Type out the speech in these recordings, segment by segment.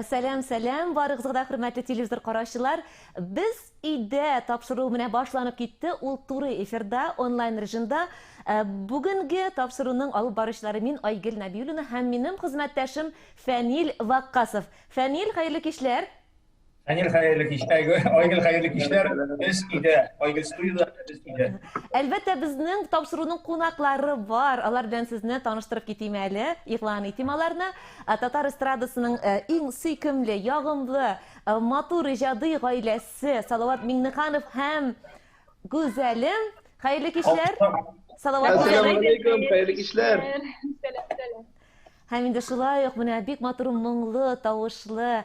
Сәлам, сәлам, барыгызга да хөрмәтле телевизор караучылар. Без өйдә тапшыру менә башланып китте. Ул туры эфирда, онлайн режимда. Бүгенге тапшыруның алып баручылары мин Айгөл Нәбиуллина һәм минем хезмәттәшем Фәнил Ваккасов. Фәнил, хәерле кичләр. Фәнил, хәерле кич. Айгөл, хәерле кичләр. Без өйдә, Айгөл студиядә, без өйдә. Әлбәттә, безнең тапшыруның кунаклары бар. Алар белән сезне таныштырып китим әле, игълан итим аларны. Татар эстрадасының иң сөйкемле, ягымлы, матур иҗади гаиләсе Салават Миңнеханов һәм Гүзәлем. Хәерле кичләр. Салават. Әссәламу алейкум, хәерле кичләр. Сәлам, сәлам. Һәм инде шулай ук менә бик матур моңлы тавышлы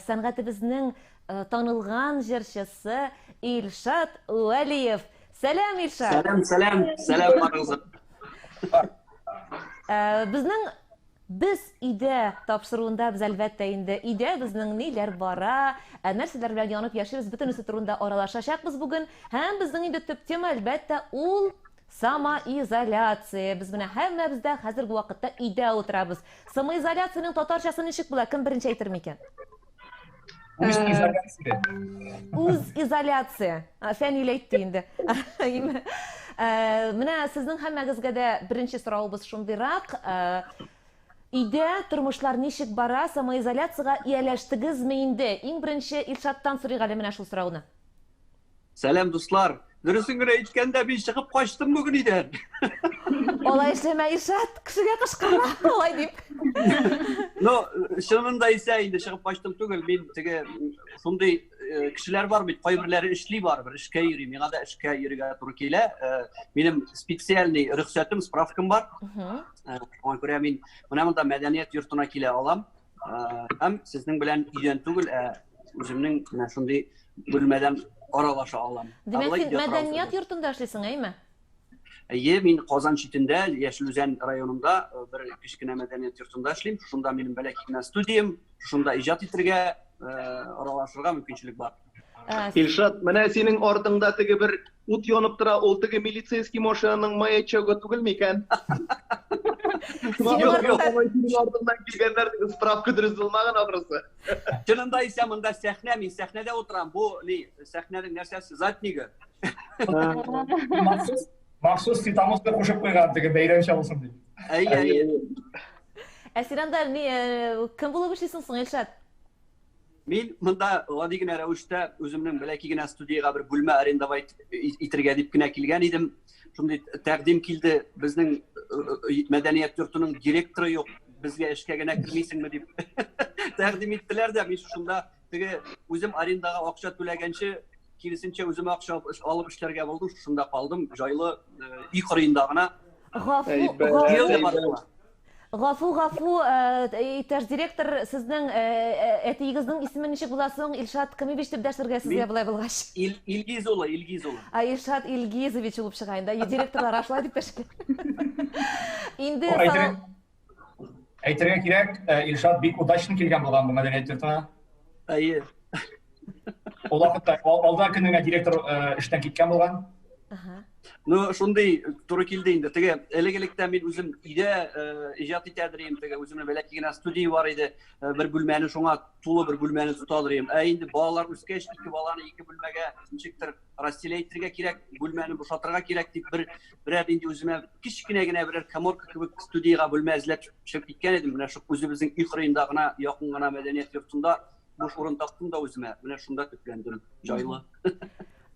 сәнгатебезнең танылган җырчысы Илшат Вәлиев. Сәлам, Илшат! Сәлам, сәлам, сәлам барыгызга. Безнең Без өйдә тапшыруында без әлбәттә инде өйдә безнең ниләр бара, нәрсәләр белән янып яшибез, бөтенесе турында аралашачакбыз бүген. Һәм безнең инде төп тема әлбәттә ул Самоизоляция. Без менә һәммәбез дә хәзерге вакытта өйдә утырабыз. Самоизоляциянең татарчасы ничек була? Кем беренче әйтер микән? Үз изоляция. Үз изоляция. Фәнил әйтте инде. Менә сезнең һәммәгезгә дә беренче соравыбыз шундыйрак. Өйдә тормышлар ничек бара? Самоизоляциягә ияләштегезме инде? Иң беренче Илшаттан сорыйк әле менә шул сорауны. Сәлам, дуслар! Дөресен генә әйткәндә, мин чыгып качтым бүген өйдән. Алай эшләмә, Илшат, кешегә кычкырма, алай дип. Ну, чынында исә инде чыгып качтым түгел, мин теге шундый э, кешеләр бар бит, кайберләре эшли барыбер, эшкә йөри, миңа да эшкә йөрергә туры килә. Э, минем специальный рөхсәтем, справкам бар. Э, шуңа күрә мин менә монда мәдәният йортына килә алам. Һәм сезнең белән өйдән түгел, ә үземнең менә шундый бүлмәдән аралаша алам. Димәк, син мәдәният йортында эшлисең, әйме? Әйе, мин Казан читендә, Яшел Үзән районында э, бер кечкенә мәдәният йортында эшлим. Шунда минем бәләкәй генә студиям, шунда иҗат итергә, э, аралашырга мөмкинчелек бар. Э, Илшат, менә синең артыңда теге бер ут янып тора, ул теге милицейский машинаның маячогы түгел микән? Синең артыңнан килгәннәр справка дөрес булмаган ахрысы. Чынында исә монда сәхнә, мин сәхнәдә утырам. Бу ни, сәхнәнең нәрсәсе, заднигы. Махсус, махсус ситамус кушып куйган теге бәйрәмчә булсын дип. Әйе, әйе. Ә син анда ни, э, кем булып эшлисең соң, Илшат? Мин монда гади генә рәвештә үземнең бәләкәй генә студиягә бер бүлмә арендовать итергә дип кенә килгән идем. Шундый тәкъдим килде, безнең э, э, мәдәният йортының директоры юк, безгә эшкә генә кермисеңме дип тәкъдим иттеләр дә, мин шунда теге үзем арендага акча түләгәнче, киресенчә үземә акча алып эшләргә булдым, шунда калдым, җайлы э, өй кырыенда гына. Гафу, гафу. Гафу, гафу, э, иптәш директор, сезнең э, э, әтиегезнең исеме ничек була соң? Илшат Камилевич дип дәшергә сезгә болай булгач. Ил, Илгиз улы, Илгиз улы. А Илшат Илгизович булып чыга инде. Директорлар шулай дип дәшә. Инде Әйтергә кирәк, Илшат бик удачно килгән булган бу мәдәният йортына. Әйе. Ул вакытта алда көненә директор эштән киткән булган. Ну, шундый туры килде инде. Теге элек-электә мин үзем өйдә иҗат итәдер идем, теге үземнең бәләкәй генә студия бар иде. Бер бүлмәне шуңа тулы бер бүлмәне тотадыр идем. Ә инде балалар үскәч, ике баланы ике бүлмәгә ничектер разделять итәргә кирәк, бүлмәне бушатырга кирәк дип бер берәр инде үземә кечкенә генә берәр коморка кебек студиягә бүлмә эзләп чыгып киткән идем. Менә шул үзебезнең өй кырыенда гына, якын гына мәдәният йортында буш урын таптым да үземә. Менә шунда төпләндем. Җайлы.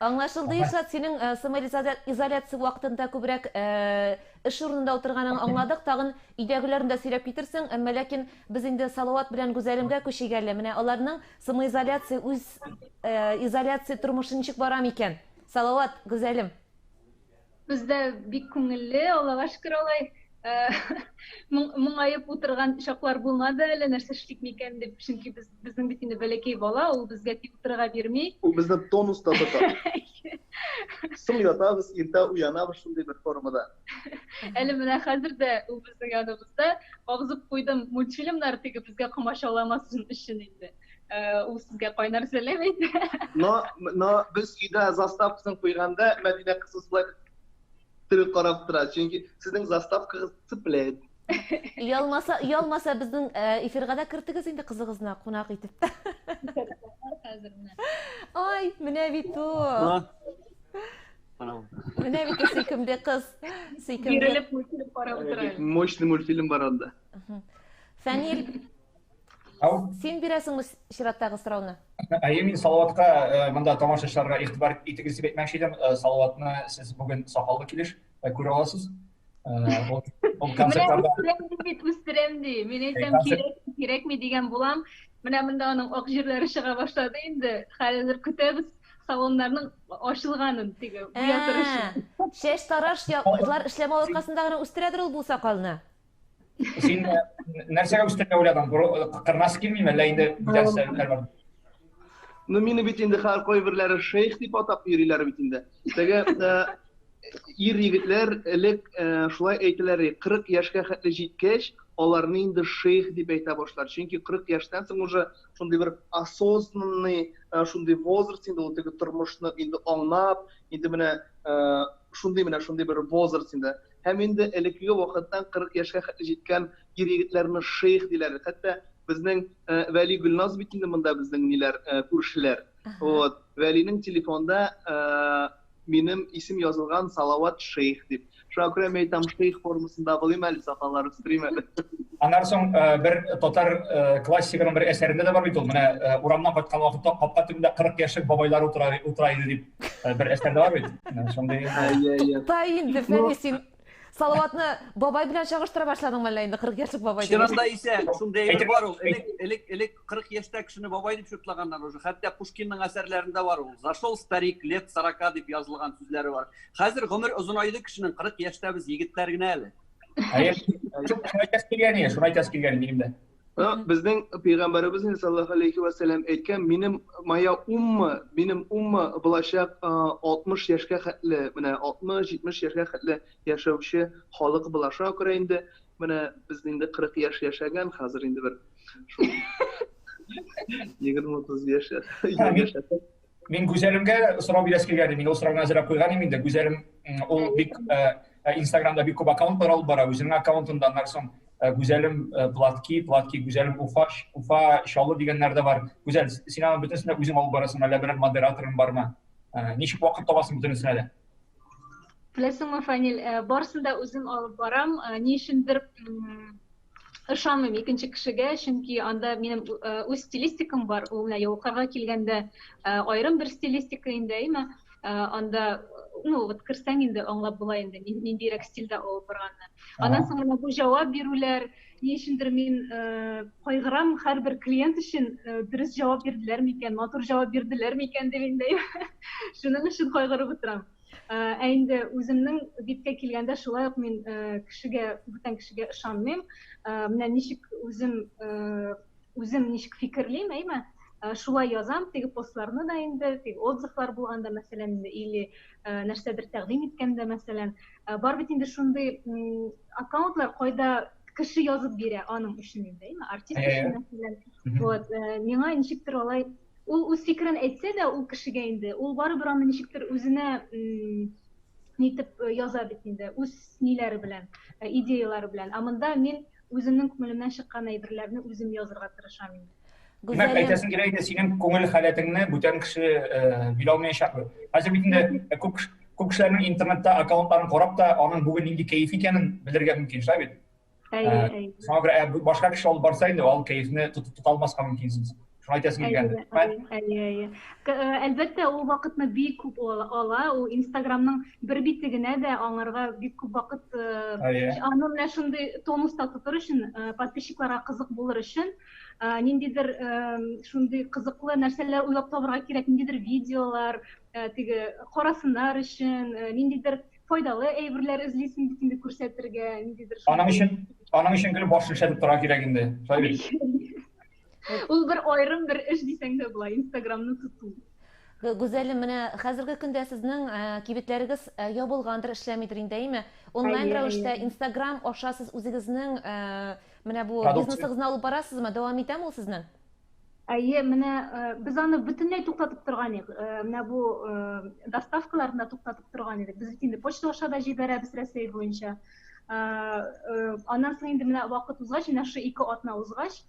Аңлашылды, Илшат, синең э, самоизоляция вакытында күбрәк э, эш урынында утырганын аңладык. Тагын өйдәгеләрне дә сөйләп китерсең, әмма ләкин без инде Салават белән Гүзәлемгә күчик әле. Менә аларның самоизоляция, үз э, изоляция тормышы ничек бара микән? Салават, Гүзәлем. Бездә бик күңелле, Аллага шөкер алай. Э, моңаеп утырган чаклар булмады әле, нәрсә эшлик микән дип, чөнки без безнең бит инде бәләкәй бала, ул безгә тик утырырга бирми. Ул безне тонуста тота. Соң ятабыз, иртә уянабыз шундый бер формада. Әле менә хәзер дә ул безнең яныбызда. Кабызып куйдым мультфильмнар теге безгә комачауламасын өчен инде. Э, ул сезгә кайнар сәлам әйтә. Но, но без өйдә заставкасын куйганда Мәдинә кызыбыз болай тере карап тора. Чөнки сезнең заставкагыз цепляет. Оялмаса, оялмаса безнең э, эфирга да кертегез инде кызыгызны кунак итеп. Хәзер менә. Ай, менә бит ул. Менә бит ул сөйкемле кыз. Сөйкемле. Бирелеп мультфильм карап утыра. Бик мощный мультфильм бар анда. Фәнил, Ау. син бирәсеңме чираттагы сорауны? Әйе, мин Салаватка э, монда тамашачыларга игътибар итегез дип әйтмәкче идем. Э, Салаватны сез бүген сакаллы килеш э, күрә аласыз. Э, ул, ул Менә концертларда үстерәм ди бит, үстерәм ди. Мин әйтәм, концерт- кирәк, кирәкми дигән булам. Менә монда аның ак җирләре чыга башлады инде. Хәзер көтәбез салоннарның ачылганын теге буятыр өчен. Ә, Чәч тараш яклар эшләмәү аркасында гына үстерәдер ул бу сакалны. Син э, нәрсәгә үстерергә уйладың? Э, кырнасы килмиме, әллә инде бүтән сәбәпләр бар? Ну, мине бит инде хәзер кайберләре шейх дип атап йөриләр бит инде. Теге э, ир егетләр элек шулай әйтәләр, 40 яшькә хәтле җиткәч, аларны инде шейх дип әйтә башлар. Чөнки 40 яшьтән соң уже шундый бер осознанный, шундый возраст инде ул теге тормышны инде аңлап, инде менә шундый менә шундый бер возраст инде. Һәм инде элеккеге вакыттан 40 яшькә хәтле җиткән ир-егетләрне шейх диләр. Хәтта безнең э, Вәли Гөлназ бит инде монда безнең ниләр, э, күршеләр. Вот, Вәлинең телефонда э, минем исем язылган Салават шейх дип. Шуңа күрә мин әйтәм, шейх формасында булыйм әле, сакаллар үстерим әле. Аннан соң бер татар классигының бер әсәрендә дә бар бит ул. Менә урамнан кайткан вакытта капка төбендә 40 яшьлек бабайлар утыра утыра иде дип бер әсәрдә бар бит. Шундый. Тукта инде, Фәнис, син Салаватны бабай белән чагыштыра башладың мәллә инде 40 яшьлек бабай дип. Чынында исә шундый әйбер бар ул. Элек элек элек 40 яшьтә кешене бабай дип шутлаганнар уже. Хәтта Пушкинның әсәрләрендә бар ул. Зашел старик лет 40 дип язылган сүзләре бар. Хәзер гомер озынайды кешенең 40 яшьтә без егетләр генә әле. Әйе, шуны әйтәсе килгән иде, шуны әйтәсе килгән минем дә. Безнең пәйгамбәребез саллаллаху алейхи ва сәлләм әйткән, минем моя умма, минем умма булачак 60 яшькә хәтле, менә 60-70 яшькә хәтле яшәүче халык була. Шуңа күрә инде менә без инде 40 яшь яшәгән, хәзер инде бер шул 20-30 яшь яшәсәк. Мин Гүзәлемгә сорау бирәсе килгән иде. Мин ул сорауны әзерләп куйган идем инде. Гүзәлем ул бик э, э, Инстаграмда бик күп аккаунтлар алып бара. Үзенең аккаунтында аннан соң э, Гүзәлем Платки, Платки Гүзәлем Уфа, Уфа Чаллы дигәннәр дә бар. Гүзәл, син аның бөтенесен дә үзең алып барасың, әллә берәр модераторың бармы? Ничек вакыт табасың бөтенесенә дә? Беләсеңме, Фанил, барысын да үзем алып барам. Ни өчендер ышанмыйм икенче кешегә, чөнки анда минем э, үз стилистикам бар. Ул менә яулыкларга килгәндә э, аерым бер стилистика инде, әйме? Э, анда, ну, вот керсәң инде аңлап була инде ниндирәк стильдә алып барганны. Аннан соң менә бу җавап бирүләр, ни өчендер мин кайгырам һәрбер клиент өчен дөрес җавап бирделәр микән, матур җавап бирделәр микән дип инде. Шуның өчен кайгырып утырам. Ә инде үземнең биткә килгәндә шулай ук мин кешегә, бүтән кешегә ышанмыйм. Менә ничек үзем үзем ничек фикерлим, әйме? Шулай язам, теге постларны да инде, теге отзывлар булганда, мәсәлән, или нәрсәдер тәкъдим иткәндә, мәсәлән, бар бит инде шундый аккаунтлар, кайда кеше язып бирә аның өчен инде, әйме? Артист өчен, мәсәлән. Вот, миңа ничектер алай Ул үз фикерен әйтсә дә, ул кешегә инде, ул барыбер аны ничектер үзенә нитеп э, яза бит инде, үз ниләре белән, э, идеяләре белән. Ә монда мин үземнең күңелемнән чыккан әйберләрне үзем язырга тырышам инде. Димәк, әйтәсең килә инде, синең күңел халәтеңне бүтән кеше э, белә алмаячак. Хәзер бит инде күп күп кешеләрнең интернетта аккаунтларын карап та, аның бүген нинди кәеф икәнен белергә мөмкин, шулай бит? Әйе, әйе. Шуңа күрә ә, башка кеше алып барса инде ул кәефне тота алмаска мөмкинсез. Шуны әйтәсем килгән. Әйе, әйе. Әлбәттә, ул вакытны бик күп ала. Ул Инстаграмның бер бите генә дә аңарга бик күп вакыт аны менә шундый тонуста тотыр өчен, подписчикларга кызык булыр өчен, ниндидер шундый кызыклы нәрсәләр уйлап табырга кирәк, ниндидер видеолар, теге карасыннар өчен, ниндидер файдалы әйберләр эзлисең бит инде күрсәтергә, ниндидер Аның өчен аның өчен гел баш эшләтеп тора кирәк инде. Шулай бит. Ул бер аерым бер эш дисәң дә була, Инстаграмны тоту. Гүзәлем, менә хәзерге көндә сезнең э, кибетләрегез э, ябылгандыр, эшләмидер инде, әйеме? Онлайн рәвештә Инстаграм аша сез үзегезнең э, менә бу бизнесыгызны алып барасызмы? Дәвам итәме ул сезнең? Әйе, менә э, без аны бөтенләй туктатып торган идек. Э, менә бу э, доставкаларны да туктатып торган идек. Без бит инде почта аша да җибәрәбез Рәсәй буенча. Аннан соң инде менә вакыт узгач, менә шушы 2 атна узгач,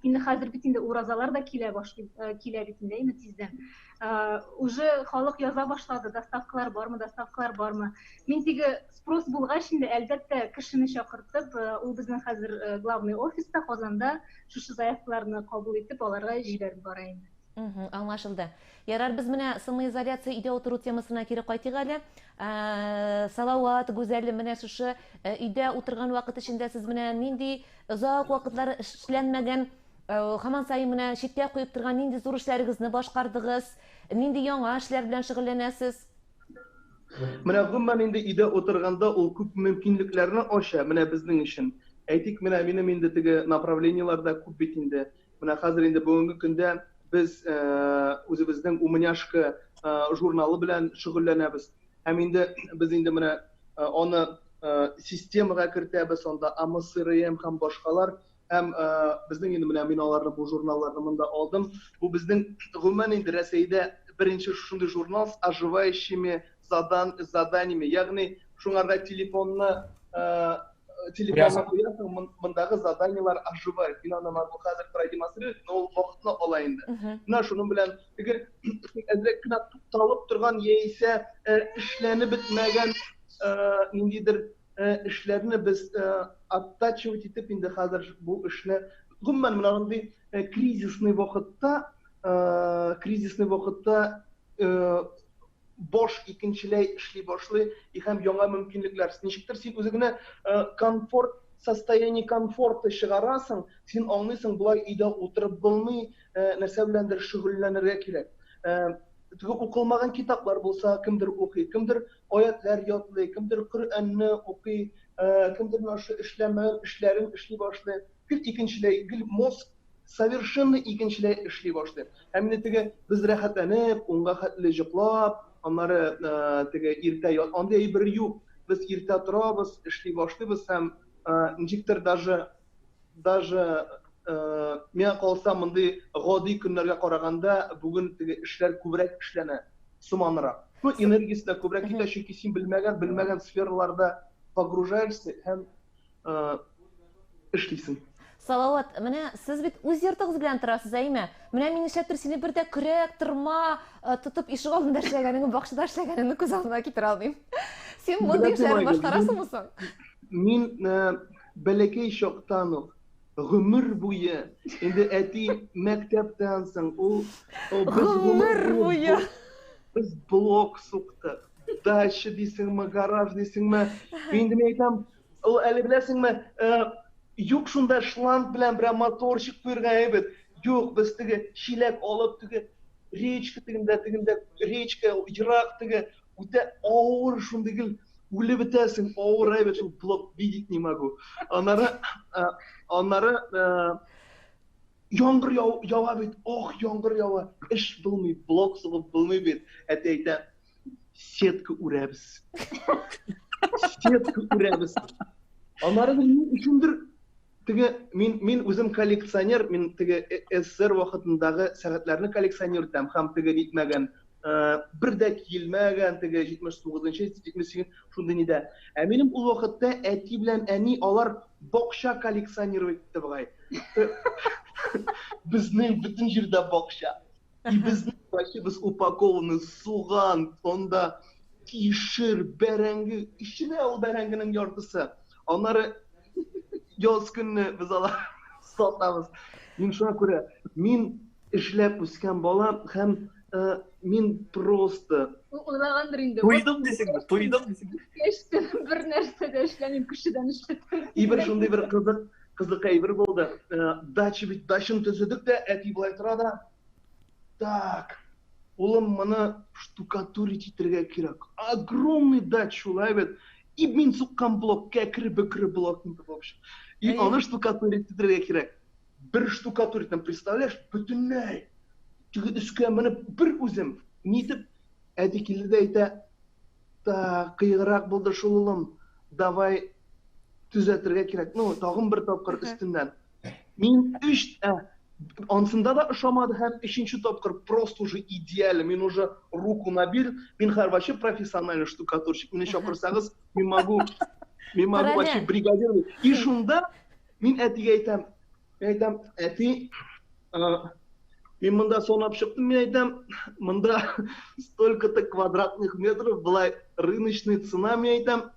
инде хәзер бит инде уразалар да килә башлый, килә бит инде, әйме тиздән. Уже халык яза башлады, доставкалар бармы, доставкалар бармы. Мин теге спрос булгач инде, әлбәттә, кешене чакыртып, ул безнең хәзер главный офиста, Казанда, шушы заявкаларны кабул итеп, аларга җибәреп бара инде. Аңлашылды. Ярар, без менә самоизоляция өйдә утыру темасына кире кайтыйк әле. Салават, Гүзәлем, менә шушы өйдә утырган вакыт эчендә сез менә нинди озак вакытлар эшләнмәгән, һаман саен менә читкә куеп торган нинди зур эшләрегезне башкардыгыз, нинди яңа эшләр белән шөгыльләнәсез? Менә гомумән инде өйдә утырганда ул күп мөмкинлекләрне ача, менә безнең өчен. Әйтик, менә минем инде теге направлениеләр дә күп бит инде. Менә хәзер инде бүгенге көндә без үзебезнең Умняшка журналы белән шөгыльләнәбез. Һәм инде без инде менә аны системага кертәбез, анда АМСРМ һәм башкалар. Һәм безнең инде менә мин аларны бу журналларны монда алдым. Бу безнең гомумән инде Рәсәйдә беренче шундый журнал с оживающими задан, заданиями, ягъни шуңарда телефонны телефонны куясың, мондагы заданиелар оживает. Мин аны могу хәзер продемонстрировать, но ул вакытны ала инде. Менә шуның белән теге әзрәк кенә тукталып торган яисә эшләнеп бетмәгән ниндидер эшләрне без оттачивать итеп инде хәзер бу эшне гомумән менә мондый кризисный вакытта кризисный вакытта баш икенчеләй эшли башлый и һәм яңа мөмкинлекләр. Ничектер син үзеңне комфорт состояние комфорта чыгарасың, син аңлыйсың, болай өйдә утырып булмый, нәрсә беләндер шөгыльләнергә кирәк. Теге укылмаган китаплар булса, кемдер укый, кемдер аятлар ятлый, кемдер Коръәнне укый, кемдер менә шушы эшләмәгән эшләрен эшли башлый. Гел икенчеләй, гел мозг совершенно икенчеләй эшли башлый. Һәм инде теге без рәхәтләнеп, унга хәтле йоклап, аннары теге иртә ят, андый әйбер юк. Без иртә торабыз, эшли башлыйбыз һәм ничектер даже даже миңа калса мондый гади көннәргә караганда бүген теге эшләр күбрәк эшләнә, сыманрак. Ну, энергиясе дә күбрәк китә, чөнки син белмәгән, белмәгән сфераларда погружаешься һәм эшлисең. Салават, менә сез бит үз йортыгыз белән торасыз, әйме? Менә мин нишләптер сине бер дә көрәк, тырма тотып ишек алдында эшләгәнеңне, бакчада эшләгәнеңне күз алдына китерә алмыйм. Син мондый эшләрне башкарасыңмы соң? Мин бәләкәй чактан ук гомер буе инде әти мәктәптән соң ул гомер буе без блок суктык. Дача дисеңме, гараж дисеңме? Инде мин әйтәм, Ул әле беләсеңме, юк шунда шланг белән берәр моторчик куерга әйбәт. Юк, без теге чиләк алып теге речка тегендә, тегендә речка ерак теге үтә авыр шундый гел үлеп бетәсең, авыр әйбәт шул блок видеть не могу. Аннары аннары яңгыр ява бит, ох, яңгыр ява, эш булмый, блок сугып булмый бит. Әти әйтә, сетка үрәбез. Сетка үрәбез. Аннары ни өчендер теге мин мин үзем коллекционер, мин теге СССР вакытындагы сәгатьләрне коллекционер итәм һәм теге нитмәгән, бер дә киелмәгән теге 79-нчы, 78 шундый нидә. Ә минем ул вакытта әти белән әни алар бакча коллекционировать итте бугай. Безнең бөтен җирдә бакча. И безнең вообще без упакованный суган, онда кишер, бәрәңге, эченә ул бәрәңгенең яртысы. Аннары яз көнне без алар сатабыз. Мин шуңа күрә, мин эшләп үскән бала һәм мин просто Уйлагандыр инде. Туйдым дисеңме? Туйдым дисеңме? Яшьтән бер нәрсә дә эшләмим, кешедән эшләтәм. И бер шундый бер кызык, кызык әйбер булды. Дача бит, дачаны төзедек тә, әти болай тора да, так, улым, моны штукатурить итәргә кирәк. Огромный дача шулай бит. И мин суккан блок, кәкре-бөкре блок инде, в общем. И аны штукатурить итәргә кирәк. Бер штукатурить, там, представляешь, бөтенләй. Теге өскә менеп бер үзем нитеп, әти килде дә әйтә, так, кыеграк булды шул, улым, давай төзәтергә кирәк. Ну, тагын бер тапкыр өстеннән. Мин өч, ансында да ошамады һәм өченче тапкыр просто уже идеально. Мин уже руку набил. Мин хәзер вообще профессиональный штукатурщик. Мине чакырсагыз, мин могу. Мин могу вообще бригадир. И шунда мин әтигә әйтәм, мин әйтәм, әти, мин монда санап чыктым, мин әйтәм, монда столько-то квадратных метров была рыночная цена, мин әйтәм,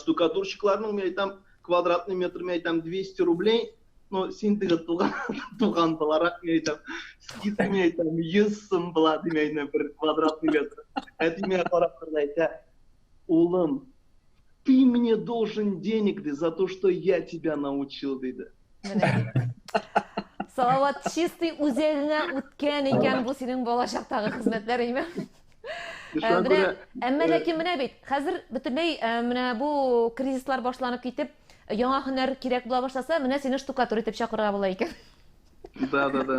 штукатурщикларның, мин әйтәм, квадратный метр, мин әйтәм, 200 рублей, но син теге туган, туган буларак, мин әйтәм, скидка, мин әйтәм, 100 сум була, дим әйтәм, бер квадратный метр. Әти миңа карап торды, әйтә, улым, ты мне должен денег, ди, за то, что я тебя научил, диде. Салават, чистый үзәгеңә үткән икән бу синең балачактагы хезмәтләр, әйме? Э, менә, әмма ләкин менә бит, хәзер бөтенләй э, менә бу кризислар башланып китеп, яңа һөнәр кирәк була башласа, менә сине штукатур итеп чакырырга була икән. Да, да, да.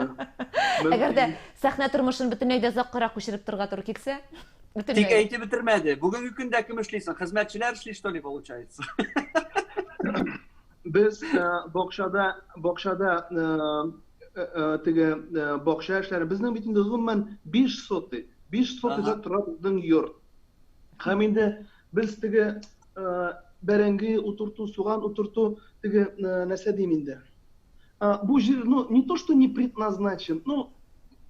Әгәр дә сәхнә тормышын бөтенләй дә озаккарак күчереп торырга туры килсә, бөтенләй. Тик әйтеп бетермәде. Бүгенге көндә кем эшлисең? Хезмәтчеләр эшли, что ли, получается? Без э, бакчада, бакчада э, э, теге бакча эшләре, безнең бит инде гомумән 5 сотый. 5 сотыйда тора безнең йорт. Һәм инде без теге бәрәңге утырту, суган утырту, теге нәрсә дим инде. Бу җир, ну, не то, что не предназначен, ну,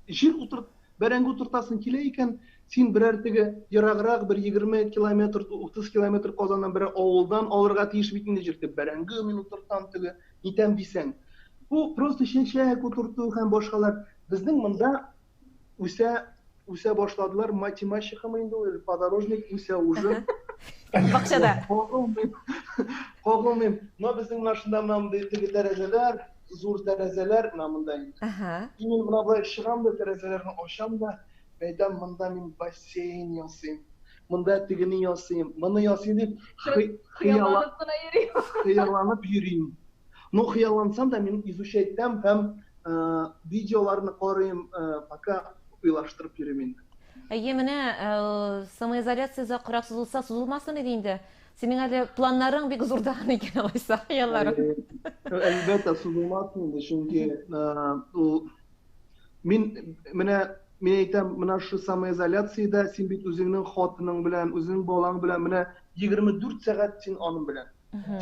җир утырт, бәрәңге утыртасың килә икән, син берәр теге ераграк бер 20 километр, 30 километр Казаннан берәр авылдан алырга тиеш бит инде җир, дип бәрәңге мин утыртам теге, нитәм дисәң. Бу просто чәчәк утырту һәм башкалар. Безнең монда үсә үсә башладылар, мать и мачехамы инде ул, подорожник үсә уже. Бакчада. Кагылмыйм. Кагылмыйм. Но безнең менә шунда менә мондый теге тәрәзәләр, зур тәрәзәләр менә монда инде. Ага. И мин менә болай чыгам да тәрәзәләрне ачам да, әйтәм, монда мин бассейн ясыйм. Монда тегене ясыйм, моны ясыйм дип хыялланып кына йөрим. Хыялланып йөрим. Ну, хыяллансам да, мин изучать итәм һәм видеоларны карыйм, пока уйлаштырып йөрим инде. Әйе, менә самоизоляция озаккарак сузылса, сузылмасын иде инде. Синең әле планнарың бик зурдан икән алайса, хыялларың. Әлбәттә, сузылмасын инде, чөнки ул мин менә мин әйтәм, менә шушы самоизоляциядә син бит үзеңнең хатының белән, үзеңнең балаң белән менә 24 сәгать син аның белән.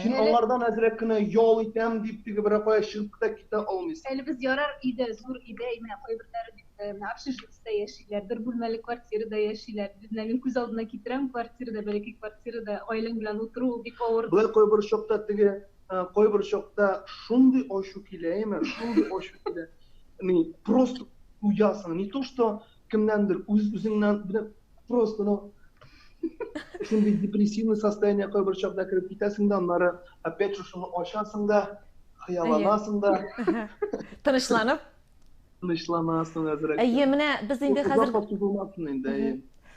Син аңардан әзрәк кенә ял итәм дип теге берәр кая чыгып та китә алмыйсың. Әле без ярар өйдә, зур өйдә, менә кайберләре бит э, менә общежитиедә яшиләр, бер бүлмәле квартирада яшиләр. Без менә мин күз алдына китерәм, квартирада, бәләкәй квартирада гаиләң белән утыру ул бик авыр. Болай кайбер чакта теге э, кайбер чакта шундый ачу килә, әйме, шундый ачу килә. Ни, просто туясың, не то что кемнәндер, үз үзеңнән Просто, ну, шундый депрессивный состояние кайбер чакта кереп китәсең дә, аннары опять шушыны ачасың да, хыялланасың да. Тынычланып. Тынычланасың әзрәк. Әйе, менә без инде хәзер Озакка сузылмасын инде, әйе.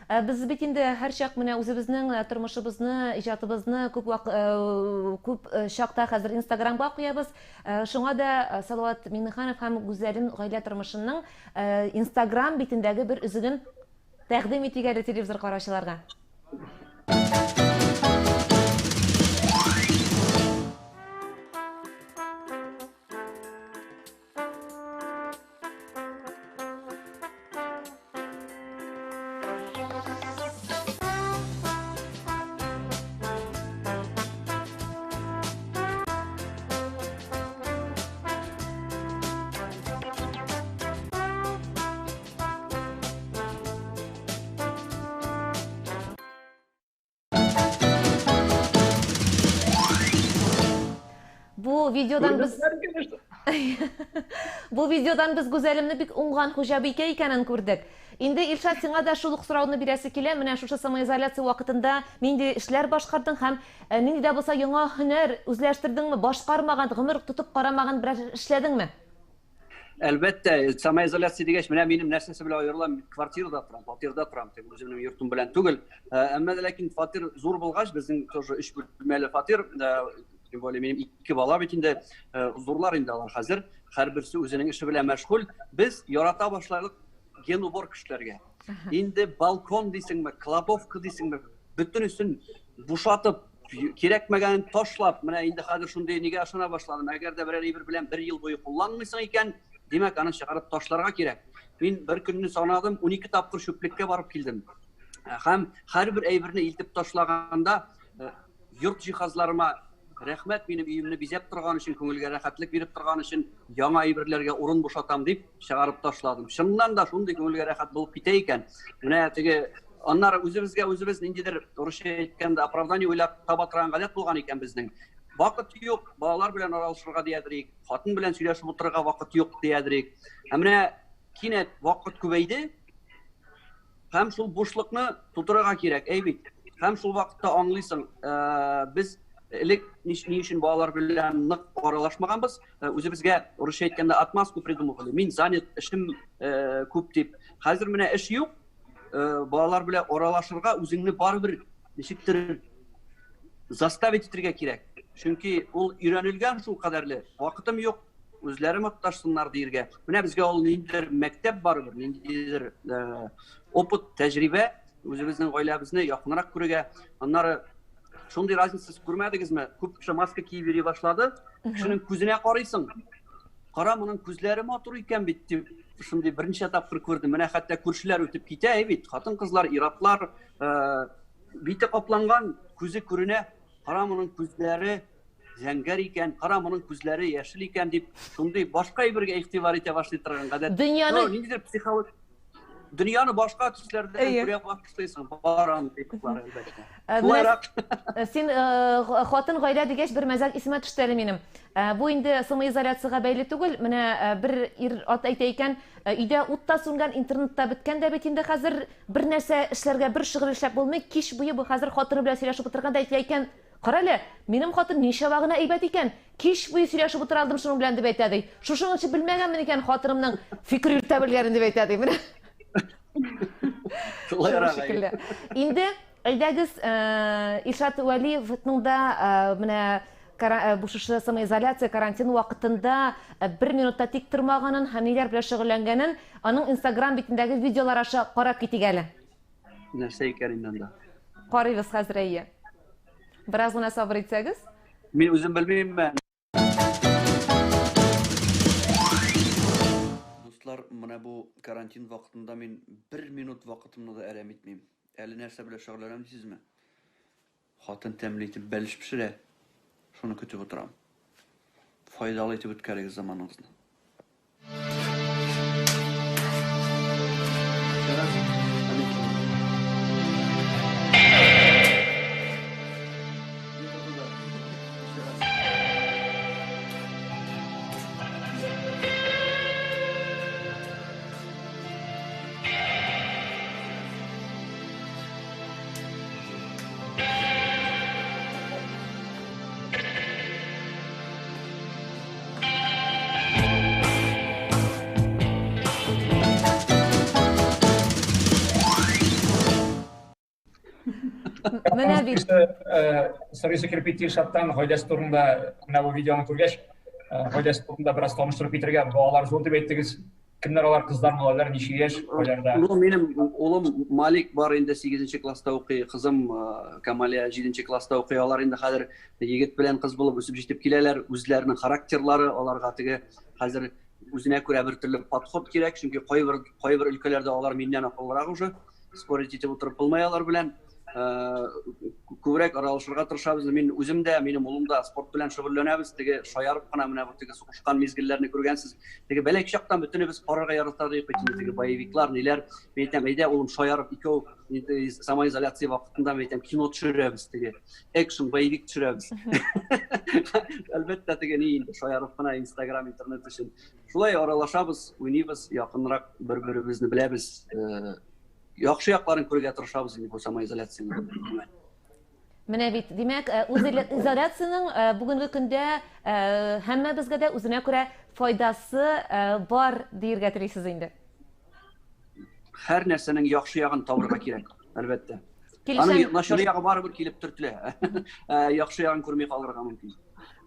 Ә, без бит инде һәрчак менә үзебезнең э, тормышыбызны, иҗатыбызны күп вак, э, күп э, чакта хәзер Инстаграмга куябыз. Шуңа да Салават Миңнеханов һәм Гүзәлем гаилә тормышының Инстаграм битендәге бер өзеген Тәкъдим итик әле телевизор караучыларга. Бу видеодан без Бу видеодан без Гүзәлемне бик уңган хуҗабикә икәнен күрдек. Инде Илшат сиңа да шул ук сорауны бирәсе килә. Менә шушы самоизоляция вакытында нинди эшләр башкардың һәм э, нинди дә булса яңа һөнәр үзләштердеңме, башкармаган, гомер тотып карамаган берәр эшләдеңме? Әлбәттә, самоизоляция дигәч, менә минем нәрсәсе белән аерылам, мин квартирада торам, фатирда торам, теге үземнең йортым белән түгел. Э, әмма дә ләкин фатир зур булгач, безнең тоже өч бүлмәле фатир, э, тем более минем ике бала бит инде, э, зурлар инде алар хәзер, һәрберсе үзенең эше белән мәшгуль. Без ярата башладык генуборка эшләргә. Инде балкон дисеңме, кладовка дисеңме, бөтенесен бушатып, кирәкмәгәнен ташлап, менә инде хәзер шундый нигә ышана башладым. Әгәр дә берәр әйбер белән бер ел буе кулланмыйсың икән, димәк, аны чыгарып ташларга кирәк. Мин бер көнне санадым, 12 тапкыр чүплеккә барып килдем. Һәм һәрбер әйберне илтеп ташлаганда, Йорт җиһазларыма рәхмәт, минем өемне бизәп торган өчен, күңелгә рәхәтлек биреп торган өчен, яңа әйберләргә урын бушатам дип чыгарып ташладым. Чыннан да шундый күңелгә рәхәт булып китә икән. Менә теге аннары үзебезгә үзебез ниндидер урысча әйткәндә оправдание уйлап таба торган гадәт булган икән безнең. Вакыт юк, балалар белән аралашырга диядерик, хатын белән сөйләшеп утырырга вакыт юк диядерик. Ә менә кинәт вакыт күбәйде, Һәм шул бушлыкны тутырырга кирәк, әй бит. Һәм шул вакытта аңлыйсың, э, без элек ни, ни өчен балалар белән нык аралашмаганбыз, э, үзебезгә урысча әйткәндә отмазку придумывали. Мин занят, эшем э, күп дип. Хәзер менә эш юк, балалар белән аралашырга үзеңне барыбер ничектер заставить итәргә кирәк. Чөнки ул өйрәнелгән шул кадәрле. Вакытым юк, үзләре макташсыннар диергә. Менә безгә ул ниндидер мәктәп барыбер, ниндидер э, опыт, тәҗрибә, үзебезнең гаиләбезне якынрак күрергә. Аннары шундый разница күрмәдегезме? Күп кеше маска киеп йөри башлады. Кешенең күзенә карыйсың. Кара, моның күзләре матур икән бит дип, шундый берничә тапкыр күрдем. Менә хәтта күршеләр үтеп китә бит. Хатын-кызлар, ир-атлар, э, бите капланган, күзе күренә. Кара, моның күзләре зәңгәр икән, кара, моның күзләре яшел икән дип, шундый башка әйбергә игътибар итә башлый торган гадәт. Дөньяны ниндидер психолог дөньяны башка төсләрдә күрә башлыйсың, бар андый әлбәттә. Э, Шулайрак. Э, син э, хатын гаилә дигәч бер мәзәк исемә төште әле минем. Бу инде самоизоляциягә бәйле түгел. Менә бер ир ат әйтә икән, өйдә ут та сүнгән, интернет та беткән дә бит инде хәзер бер нәрсә эшләргә, бер шөгыль эшләп булмый. Кич буе бу хәзер хатыны белән сөйләшеп утырган да әйтә икән, Карале, минем хатын ничава гына әйбәт икән, кич буе сөйләшеп утыра алдым шуның белән, дип әйтә, ди. Шушының өчен белмәгәнмен икән хатынымның фикер йөртә белгәнен, дип әйтә, ди. Менә. Шулайрак шикелле. Инде әйдәгез, э, Илшат Вәлиевның да э, менә э, бу шушы самоизоляция, карантин вакытында бер минутта тик тормаганын һәм ниләр белән шөгыльләнгәнен аның Инстаграм битендәге видеолар аша карап китик әле. Нәрсә икән инде анда? Карыйбыз хәзер, әйе. Бераз гына сабыр итсәгез. Мин үзем белмим. Дуслар, менә бу карантин вакытында мин бер минут вакытымны да әрәм итмим. Әле нәрсә белән шөгыльләнәм дисезме? Хатын тәмле итеп бәлеш пешерә. Шуны көтеп утырам. Файдалы итеп үткәрегез заманыгызны. Менә бит. Сарыйсы килеп китте Илшаттан гаиләсе турында менә бу видеоны күргәч, гаиләсе турында бераз таныштырып китәргә, балалар зур дип әйттегез. Кемнәр алар, кызлар, малайлар, ничә яшь, кайларда? Ну, минем улым Малик бар инде 8 класста укый, кызым Камалия 7 класста укый. Алар инде хәзер егет белән кыз булып үсеп җитеп киләләр. Үзләренең характерлары, аларга теге хәзер үзенә күрә бер төрле подход кирәк, чөнки кайбер кайбер өлкәләрдә алар миннән акыллырак уже. Спорить итеп утырып булмый алар белән. Күбрәк аралашырга тырышабыз. Мин үзем дә, минем улым да спорт белән шөгыльләнәбез. Теге шаярып кына менә бу теге сугышкан мизгелләрне күргәнсез. Теге бәләкәй чактан бөтенебез карарга ярата идек бит инде, теге боевиклар, ниләр. Мин әйтәм, әйдә, улым, шаярып икәү самоизоляция вакытында, мин әйтәм, кино төшерәбез, теге экшн, боевик төшерәбез. Әлбәттә, теге ни инде, шаярып кына Инстаграм, интернет өчен. Шулай аралашабыз, уйныйбыз, якынрак бер-беребезне беләбез. Яхшы якларын күрергә тырышабыз инде бу самоизоляцияне. Менә бит, димәк, э, үзизоляциянең э, бүгенге көндә э, һәммәбезгә дә үзенә күрә файдасы бар диергә телисез инде. Һәр нәрсәнең яхшы ягын табырга кирәк, әлбәттә. Аның начар ягы барыбер килеп төртелә. Яхшы ягын күрми калырга мөмкин.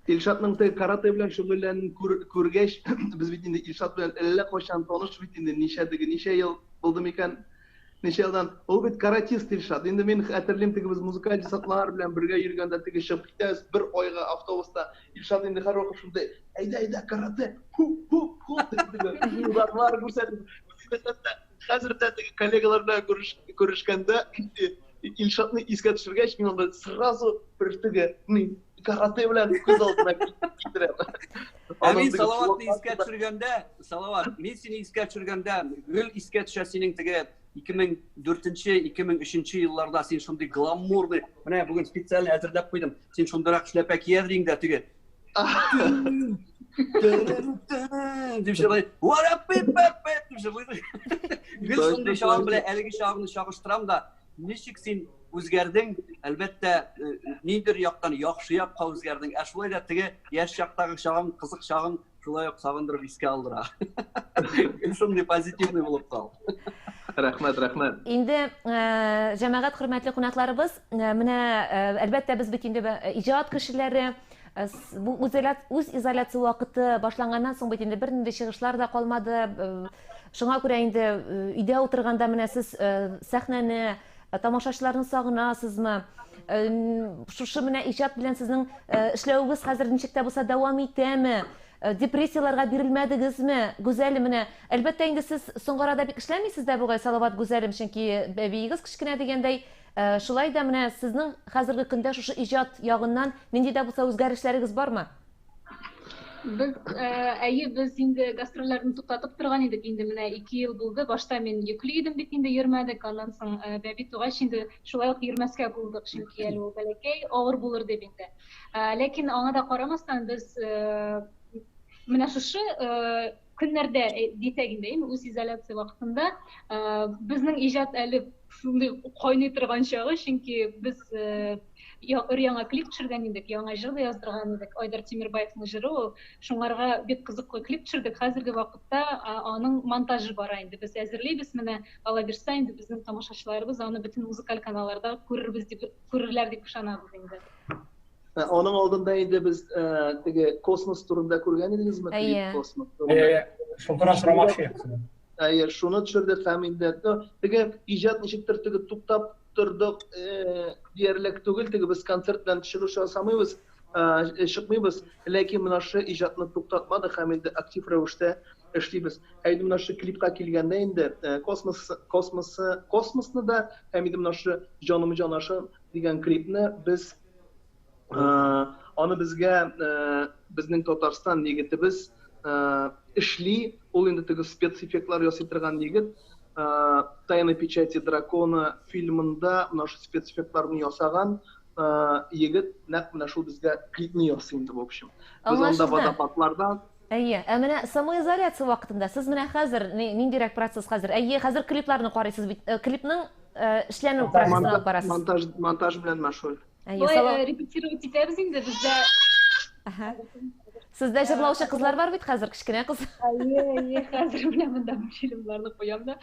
Илшатның теге каратэ белән шөгыльләнүен күргәч, без бит инде Илшат белән әллә кайчан таныш бит инде, ничә теге, ничә ел булды микән? Ничә елдан. Ул бит каратист Илшат. Инде мин хәтерлим, теге без музыкаль десантлар белән бергә йөргәндә теге чыгып китәбез бер айга автобуста. Илшат инде һәрвакыт шундый, әйдә, әйдә, каратэ, ху, ху, ху, дип теге ударлар күрсәтеп. Хәзер дә теге коллегалар белән күрешкәндә, Илшатны искә төшергәч, мин анда сразу бер теге ни карате белән күз алдына китерәм. Ә мин Салаватны искә төшергәндә, Салават, мин сине искә төшергәндә, гел искә төшә синең теге 2004-2003 елларда син шундый гламурный, менә бүген специально әзерләп куйдым. Син шундыйрак эшләпә киядер инде теге. Дип җырлый. Дип җырлый. Гел шундый чагың белән әлеге чагыңны чагыштырам да, ничек син үзгәрдең, әлбәттә, ниндидер яктан яхшы якка үзгәрдең. Ә шулай да теге яшь чактагы чагың, кызык чагың шулай ук сагындырып искә алдыра. Шундый позитивный булып кал. Рәхмәт, рәхмәт. Инде җәмәгать, хөрмәтле кунакларыбыз, менә әлбәттә без бит инде иҗат кешеләре, бу үз изоляция вакыты башланганнан соң бит инде бернинди чыгышлар да калмады. Шуңа күрә инде өйдә утырганда менә сез сәхнәне, тамашачыларны сагынасызмы? Шушы менә иҗат белән сезнең эшләвегез хәзер ничек тә булса дәвам итәме? Депрессияләргә бирелмәдегезме? Гүзәлем, менә, әлбәттә инде сез соңгы арада бик эшләмисез дә бугай, Салават Гүзәлем, чөнки бәбиегез кечкенә дигәндәй. Шулай да менә сезнең хәзерге көндә шушы иҗат ягыннан нинди дә булса үзгәрешләрегез бармы? Без, әйе, без инде гастрольләрне туктатып торган идек, инде менә 2 ел булды. Башта мин йөкле идем бит инде, йөрмәдек. Аннан соң бәби тугач инде шулай ук йөрмәскә булдык, чөнки әле ул бәләкәй, авыр булыр дип инде. Ләкин аңа да карамастан без менә шушы көннәрдә дисәк инде, үз изоляция вакытында безнең иҗат әле шундый кайный торган чагы, чөнки без өр-яңа клип төшергән идек, яңа җыр да яздырган идек. Айдар Тимирбаевның җыры ул. Шуңарга бик кызыклы клип төшердек. Хәзерге вакытта аның монтажы бара инде. Без әзерлибез менә, Алла бирса инде безнең тамашачыларыбыз аны бөтен музыкаль каналларда күрербез дип, күрерләр дип ышанабыз инде. Аның алдында инде без теге космос турында күргән идегезме? Әйе. Космос турында. Шул турында сорамакчы. Әйе, шуны төшердек һәм инде теге иҗат ничектер теге туктап тордык диярлек түгел, теге без концерт белән төшерү ясамыйбыз, чыкмыйбыз, ләкин менә шушы иҗатны туктатмадык һәм инде актив рәвештә эшлибез. Ә инде менә шушы клипка килгәндә инде космос, космосы, космосны да һәм инде менә шушы Җаным җанашым дигән клипны без аны безгә безнең Татарстан егетебез эшли, ул инде теге спецэффектлар ясый торган егет. Тайна печати дракона фильмында менә шул спецэффектларны ясаган егет нәкъ менә шул безгә клипны ясый инде, в общем. Без анда водопадларда. Әйе, ә менә самоизоляция вакытында сез менә хәзер ниндирәк процесс хәзер? Әйе, хәзер клипларны карыйсыз бит. Клипның эшләнү процессын алып барасыз. Монтаж, монтаж белән мәшгуль. Болай репетировать итәбез инде бездә. Сездә җырлаучы кызлар бар бит хәзер, кечкенә кыз. Әйе, әйе, хәзер менә монда фильмнарны куям да.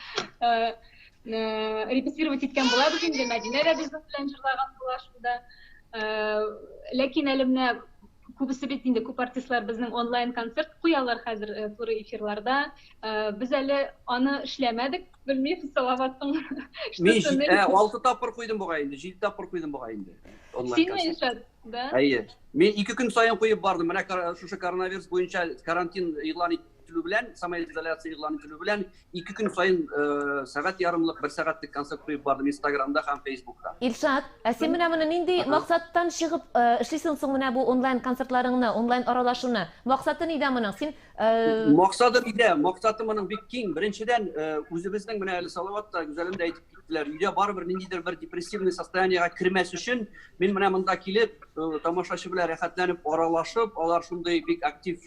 Репетировать иткән булабыз инде, Мәдинә дә безнең белән җырлаган була шунда. Ләкин әле менә күбесе бит инде күп артистлар безнең онлайн концерт куялар хәзер туры эфирларда. Без әле аны эшләмәдек, белмим, Салаваттың. Мин 6 тапкыр куйдым бугай инде, 7 тапкыр куйдым бугай инде. Онлайн концерт. Синме, Илшат? Да? Әйе. Мин 2 көн саен куеп бардым. Менә шушы коронавирус буенча карантин игълан ителү белән, самоизоляция игълан ителү белән 2 көн саен сәгать ярымлык, 1 сәгатьлек концерт куеп бардым Инстаграмда һәм Фейсбукта. Илшат, ә син менә моны нинди максаттан чыгып эшлисең соң менә бу онлайн концертларыңны, онлайн аралашуны? Максаты нидә моның? Син Максаты нидә? Максаты моның бик киң. Беренчедән, үзебезнең менә әле Салават та, Гүзәлем дә әйтеп киттеләр, өйдә барыбер ниндидер бер депрессивный состояниега кермәс өчен, мин менә монда килеп, тамашачы белән рәхәтләнеп аралашып, алар шундый бик актив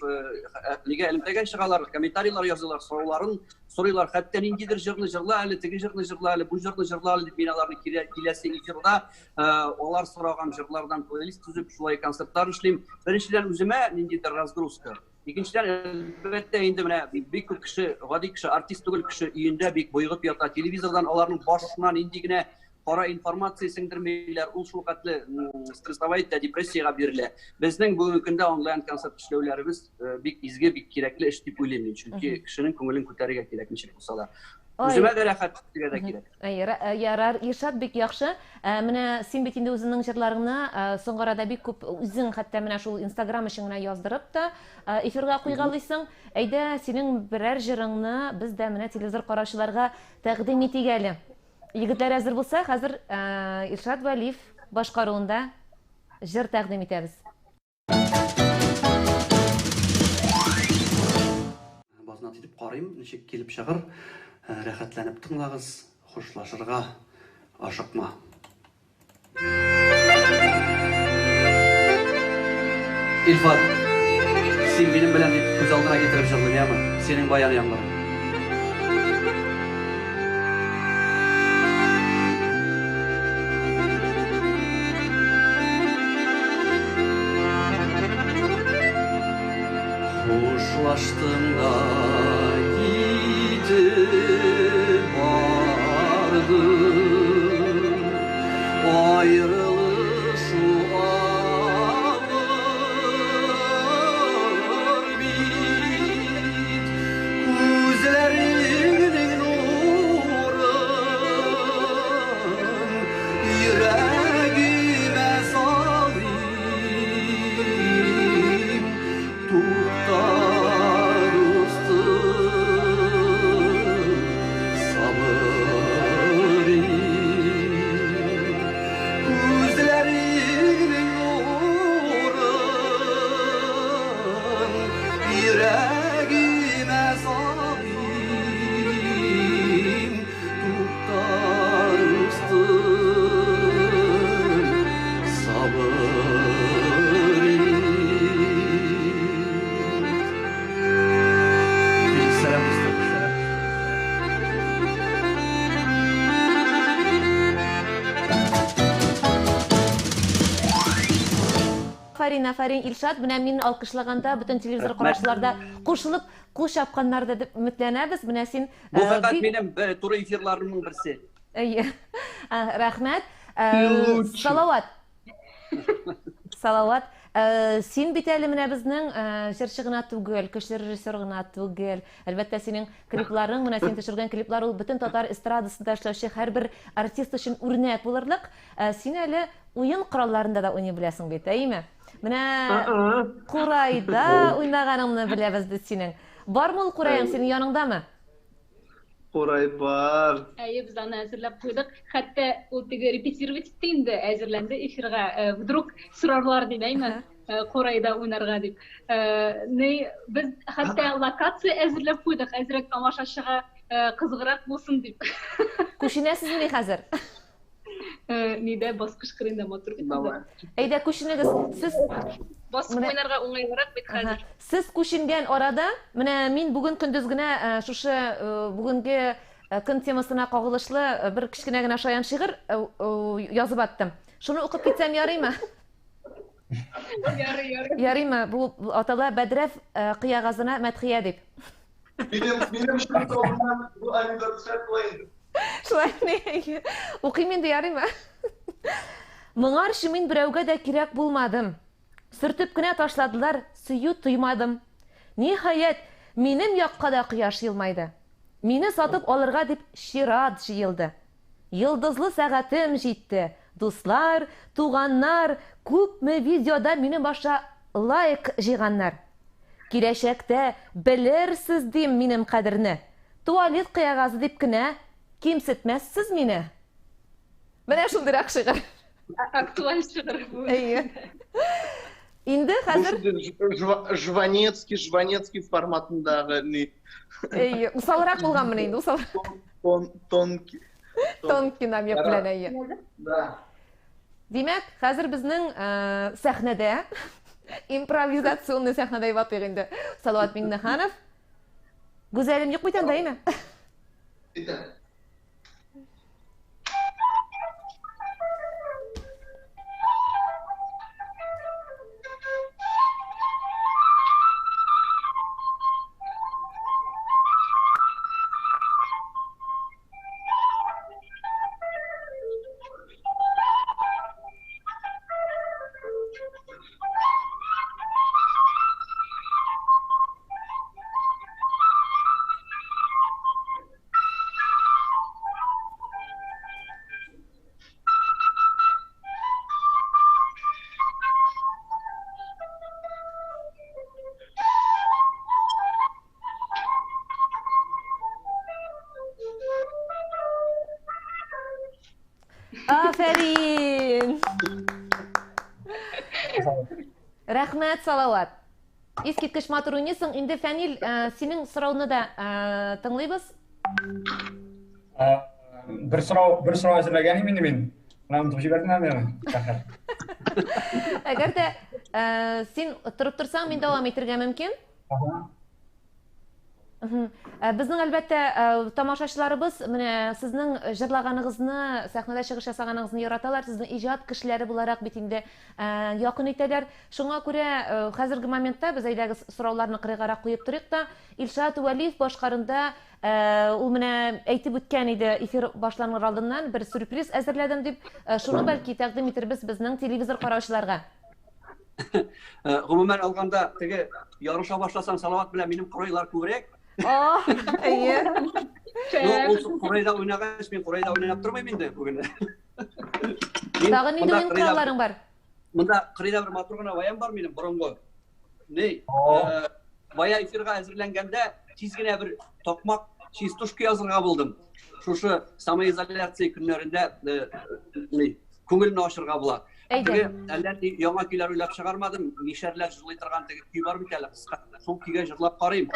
нигә элемтәгә чыгалар, комментарийлар язалар, сорауларын сорыйлар, хәтта ниндидер җырны җырла әле, теге җырны җырла әле, бу җырны җырла әле дип мин аларны киләсе эфирда алар сораган җырлардан плейлист төзеп, шулай концертлар эшлим. Беренчедән, үземә ниндидер разгрузка. Икенчедән, әлбәттә, инде менә бик күп кеше, гади кеше, артист түгел кеше өендә бик боегып ята. Телевизордан аларның башына нинди генә кара информация сеңдермиләр, ул шул хәтле стрессовать итә, депрессиягә бирелә. Безнең бүгенге көндә онлайн концерт эшләүләребез бик изге, бик кирәкле эш дип уйлыйм мин, чөнки кешенең күңелен күтәрергә кирәк ничек булса да. Үземә дә рәхәт, кешегә дә кирәк. Ярар, Илшат, бик яхшы. Менә син бит инде үзеңнең җырларыңны соңгы арада бик күп үзең хәтта менә шул Инстаграм өчен генә яздырып та эфирга куйгалыйсың. Әйдә, синең берәр җырыңны без дә менә телевизор караучыларга тәкъдим итик әле. Егетләр әзер булса, хәзер Илшат Вәлиев башкаруында җыр тәкъдим итәбез. Базнат итеп карыйм, ничек килеп чыгыр. Рәхәтләнеп тыңлагыз, хушлашырга ашыкма. Илфат, син минем белән дип күз алдына китереп җырлыйм, яме? Синең баян яңгырый. Хушлаштың да китеп бардың. Аерылышу авыр бит. Күзләреңнең нурын йөрәгемә салыйм. Тукта, дустым, сабыр ит. Күзләреңнең нурын йөрәгемә салыйм. Тукта, дустым, сабыр ит. Сәлам, дустым. Афәрин, афәрин, Илшат. Менә мин алкышлаганда бөтен телевизор Рәхмәт. караучылар да кушылып кул чапканнар да дип өметләнәбез. Менә син Бу фәкать минем туры эфирларымның берсе. Әйе. Рәхмәт. Салават. Салават, син бит әле менә безнең җырчы гына түгел, көчле режиссер гына түгел. Әлбәттә, синең клипларың, менә син төшергән клиплар ул бөтен татар эстрадасында эшләүче һәрбер артист өчен үрнәк булырлык. Син әле уен коралларында да уйный беләсең бит, әйеме? Менә курайда уйнаганыңны беләбез без синең. Бармы ул кураең синең яныңдамы? Курай бар. Әйе, без аны әзерләп куйдык. Хәтта ул теге репетировать итте инде, әзерләнде эфирга. Вдруг сорарлар дип, әйме? Курайда уйнарга дип. Ни, без хәтта локация әзерләп куйдык, әзрәк тамашачыга кызыграк булсын дип. Күченәсезмени хәзер? Нидә баскыч кырыенда матур бит анда. Әйдә, күченегез. Сез басып уйнарга уңайлырак бит хәзер. Сез күченгән арада, менә мин бүген көндез генә шушы бүгенге көн темасына кагылышлы бер кечкенә генә шаян шигырь язып аттым. Шуны укып китсәм ярыймы? Ярый, ярый. Ярыймы? Бу атала Бәдрәф кыягазына мәдхия дип. Минем минем шул алдыннан бу анекдот шәп була инде. Шулай ни? Укыйм инде, ярыймы? Моңарчы мин берәүгә дә кирәк булмадым. Сөртеп кенә ташладылар, сөю тоймадым. Ниһаять, минем якка да кояш елмайды. Мине сатып алырга дип чират җыелды. Йолдызлы сәгатем җитте. Дуслар, туганнар күпме видеода минем аша лайк җыйганнар. Киләчәктә белерсез дим минем кадерне. Туалет кыягазы дип кенә кимсетмәссез мине. Менә шундыйрак шигырь. Актуаль шигырь бу. Әйе. Инде хәзер Жванецкий, Жванецкий форматындагы ни. Әйе, усалрак булган менә инде, усал. Тонкий. Тонкий намек белән, әйе. Да. Димәк, хәзер безнең сәхнәдә, импровизационный сәхнәдә дип атыйк инде, Салават Миңнеханов. Гүзәлем юк бит анда, әйме? Әйдә. Афәрин! Рәхмәт, Салават. Искиткеч матур уйныйсың. Инде Фәнил, э, синең сорауны да э, тыңлыйбыз. Э, бер сорау, бер сорау әзерләгән идем инде мин. Менә онытып җибәрдем әле мин. Әгәр дә син торып торсаң, мин дәвам итергә мөмкин. Ага. Ә, безнең, әлбәттә, ә, тамашачыларыбыз менә сезнең җырлаганыгызны, сәхнәдә чыгыш ясаганыгызны яраталар, сезне иҗат кешеләре буларак бит инде ә, якын итәләр. Шуңа күрә ә, хәзерге моментта без әйдәгез сорауларны кырыйгарак куеп торыйк та, Илшат Вәлиев башкарында ә, ул менә әйтеп үткән иде эфир башланыр алдыннан бер сюрприз әзерләдем дип, ә, шуны бәлки тәкъдим итербез безнең телевизор караучыларга. Э, гомумән алганда, теге ярыша башласаң, Салават белән минем курайлар күбрәк. О, әйе. Ну, ул курайда уйнагач, мин курайда уйнап тормыйм инде бүген. Тагын нинди уен коралларың бар? Монда кырыйда бер матур гына баян бар минем борынгы. Ни? Э, бая эфирга әзерләнгәндә тиз генә бер такмак чистушка язырга булдым. Шушы самоизоляция көннәрендә э, ни, күңелне ачырга була. Әйдә. Теге әллә ни яңа көйләр уйлап чыгармадым. Мишәрләр җырлый торган теге көй бар бит әле, кыска. Шул көйгә җырлап карыйм.